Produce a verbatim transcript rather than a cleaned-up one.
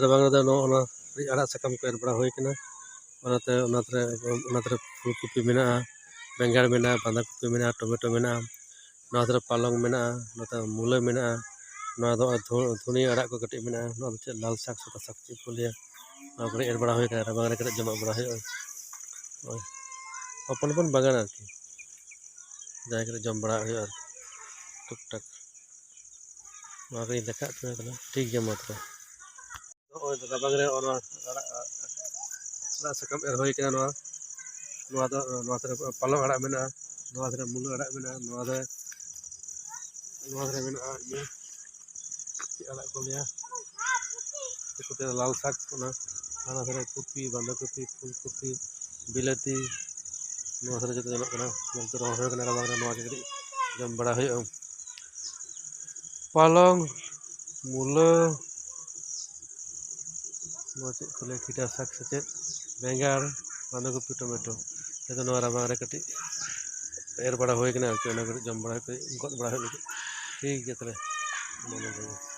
ᱨᱟᱵᱟᱝ ᱨᱮᱫᱚ ᱱᱚᱜᱼᱚ ᱱᱚᱣᱟ ᱟᱹᱰᱤ ᱟᱲᱟᱜ ᱥᱟᱠᱟᱢ ᱠᱚ ᱮᱨ ᱵᱟᱲᱟ ᱦᱩᱭ ᱠᱟᱱᱟ᱾ ᱚᱱᱟᱛᱮ ᱚᱱᱟᱛᱮ ᱚᱱᱟᱛᱮ ᱯᱷᱩᱞ ᱠᱚᱯᱤ ᱢᱮᱱᱟᱜᱼᱟ, ᱵᱮᱸᱜᱟᱲ ᱢᱮᱱᱟᱜᱼᱟ, ᱵᱟᱸᱫᱷᱟ ᱠᱚᱯᱤ ᱢᱮᱱᱟᱜᱼᱟ, ᱴᱚᱢᱮᱴᱳ ᱢᱮᱱᱟᱜᱼᱟ, ᱱᱚᱣᱟ ᱫᱷᱟᱨᱮ ᱯᱟᱞᱚᱝ ᱢᱮᱱᱟᱜᱼᱟ, ᱱᱚᱛᱮ ᱢᱩᱞᱟᱹ ᱢᱮᱱᱟᱜᱼᱟ, ᱱᱚᱣᱟ ᱫᱚ ᱫᱷᱩ- ᱫᱷᱩᱱᱤᱭᱟᱹ ᱟᱲᱟᱜ ᱠᱚ ᱠᱟᱹᱴᱤᱡ ᱢᱮᱱᱟᱜᱼᱟ, ᱱᱚᱣᱟ ᱫᱚ ᱪᱮᱫ ᱞᱟᱞ ᱥᱟᱠ ᱥᱟᱫᱟ ᱥᱟᱠ ᱪᱮᱫ ᱠᱚ ᱞᱟᱹᱭᱟ, ᱱᱚᱣᱟ ᱠᱚᱨᱮ ᱮᱨ ᱵᱟᱲᱟ ᱦᱩᱭ ᱠᱟᱱᱟ, ᱨᱟᱵᱟᱝ ᱨᱮ ᱠᱟᱹᱴᱤᱡ ᱡᱚᱢᱟᱜ ᱵᱟᱲᱟ ᱦᱩᱭᱩᱜᱼᱟ᱾ ᱦᱳᱭ, ᱦᱚᱯᱚᱱ ᱦᱚᱯᱚᱱ ᱵᱟᱜᱟᱱ ᱟᱨᱠᱤ, ᱡᱟᱦᱟᱸᱭ ᱠᱟᱹᱴᱤᱡ ᱡᱚᱢ ᱵᱟᱲᱟ ᱦᱩᱭᱩᱜᱼᱟ ᱟᱨᱠᱤ, ᱴᱩᱠ ᱴᱟᱠ᱾ ᱱᱚᱣᱟ ᱠᱚᱧ ᱫᱮᱠᱷᱟᱜ ᱯᱮ ᱠᱟᱱᱟ, ᱴᱷᱤᱠ ᱜᱮᱭᱟ ᱢᱟ ᱛᱚᱵᱮ᱾ ᱱᱚᱜᱼᱚᱭ ᱨᱟᱵᱟᱝ ᱨᱮ ᱚᱱᱟ ᱟᱲᱟᱜ, ᱟᱲᱟᱜ ᱥᱟᱠᱟᱢ ᱮᱨ ᱦᱩᱭ ᱠᱟᱱᱟ᱾ ᱱᱚᱣᱟ, ᱱᱚᱣᱟ ᱫᱚ, ᱱᱚᱣᱟ ᱫᱷᱟᱨᱮ ᱯᱟᱞᱚᱝ ᱟᱲᱟᱜ ᱢᱮᱱᱟᱜᱼᱟ, ᱱᱚᱣᱟ ᱫᱷᱟᱨᱮ ᱢᱩᱞᱟᱹ ᱟᱲᱟᱜ ᱢᱮᱱᱟᱜᱼᱟ, ᱱᱚᱣᱟ ᱫᱷᱟᱨᱮ, ᱱᱚᱣᱟ ᱫᱷᱟᱨᱮ ᱢᱮᱱᱟᱜᱼᱟ ᱤᱭᱟᱹ, ᱪᱮᱫ ᱟᱲᱟᱜ ᱠᱚ ᱞᱟᱹᱭᱟ, ᱪᱮᱫ ᱠᱚ ᱞᱟᱹᱭᱟ, ᱞᱟᱞ ᱥᱟᱠ, ᱚᱱᱟ ᱦᱟᱱᱟ ᱫᱷᱟᱨᱮ ᱠᱚᱯᱤ, ᱵᱟᱸᱫᱷᱟ ᱠᱚᱯᱤ, ᱯᱷᱩᱞ ᱠᱚᱯᱤ, ᱵᱤᱞᱟᱹᱛᱤ, ᱱᱚᱣᱟ ᱫᱷᱟᱨᱮ ᱡᱚᱛᱚ ᱧᱮᱞᱚᱜ ᱠᱟᱱᱟ᱾ ᱱᱚᱱᱛᱮ ᱨᱚᱦᱚᱭ ᱦᱩᱭ ᱠᱟᱱᱟ, ᱨᱟᱵᱟᱝ ᱨᱮ ᱱᱚᱣᱟ ᱜᱮ ᱠᱟᱹᱴᱤᱡ ᱡᱚᱢ ᱵᱟᱲᱟ ᱦᱩᱭᱩᱜᱼᱟ᱾ ᱯᱟᱞᱚᱝ, ᱢᱩᱞᱟᱹ, ᱱᱚᱣᱟ ᱪᱮᱫ ᱠᱚ ᱞᱟᱹᱭᱟ, ᱠᱷᱤᱨᱟ ᱥᱟᱠ ᱥᱮ ᱪᱮᱫ, ᱵᱮᱸᱜᱟᱲ, ᱵᱟᱸᱫᱷᱟ ᱠᱚᱯᱤ, ᱴᱚᱢᱮᱴᱳ, ᱡᱚᱛᱚ ᱱᱚᱣᱟ ᱨᱟᱵᱟᱝ ᱨᱮ ᱠᱟᱹᱴᱤᱡ ᱮᱨ ᱵᱟᱲᱟ ᱦᱩᱭ ᱠᱟᱱᱟ ᱟᱨᱠᱤ, ᱚᱱᱟ ᱠᱟᱹᱴᱤᱡ ᱡᱚᱢ ᱵᱟᱲᱟ ᱠᱟᱛᱮ ᱜᱚᱫ ᱵᱟᱲᱟ ᱦᱩᱭᱩᱜ ᱞᱟᱹᱜᱤᱫ᱾ ᱴᱷᱤᱠ ᱜᱮᱭᱟ ᱛᱟᱦᱞᱮ, ᱢᱟ ᱱᱚᱰᱮ ᱜᱮ᱾